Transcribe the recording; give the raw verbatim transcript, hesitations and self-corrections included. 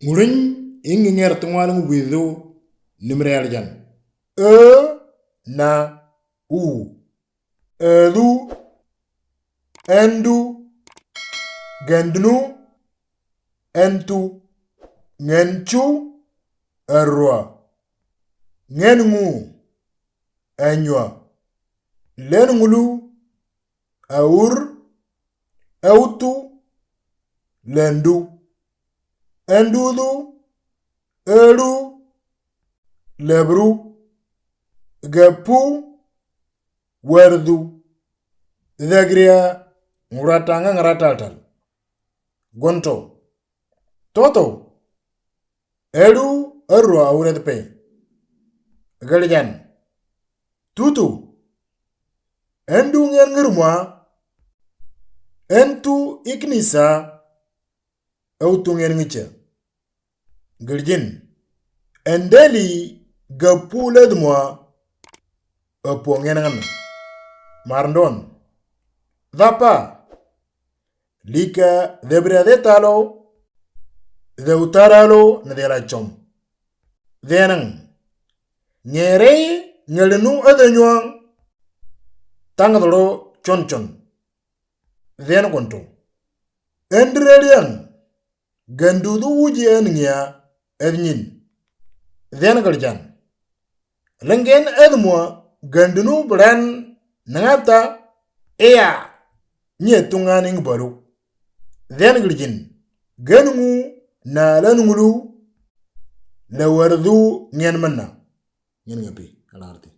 Nguriny ingi nyer tungwal ngu widu nimre aljan. E na u. Edu, endu, gendnu, entu, ngenchu, erwa, ngenngu, enywa, lenngulu, aur, eutu, lendu, endudu, eru, lebru, gepu, werdu, degria, nguratanga ngarataltal, gonto, toto, eru, eru, auredpe, geljan, tutu, endu ngen ngirmwa, entu iknisa, eutu ngen ngicha, girjin, endeli, gepu ledmwa, epo ngen ngan, marndon, dapa, lika, debria detalo, deutaralo, nedelachom, denang, ngerei, ngelnu edenyuang, tangdoro, chonchon, den gonto, endreliang, gendudu uji en ngia, ednyin, den gerjan, lengen edmwa, gendunu bran, nangata, ea, nye tunganing balu, den gerjin, genungu, na lenungulu, lewardu ngen menna, ngen ngapi, alarti.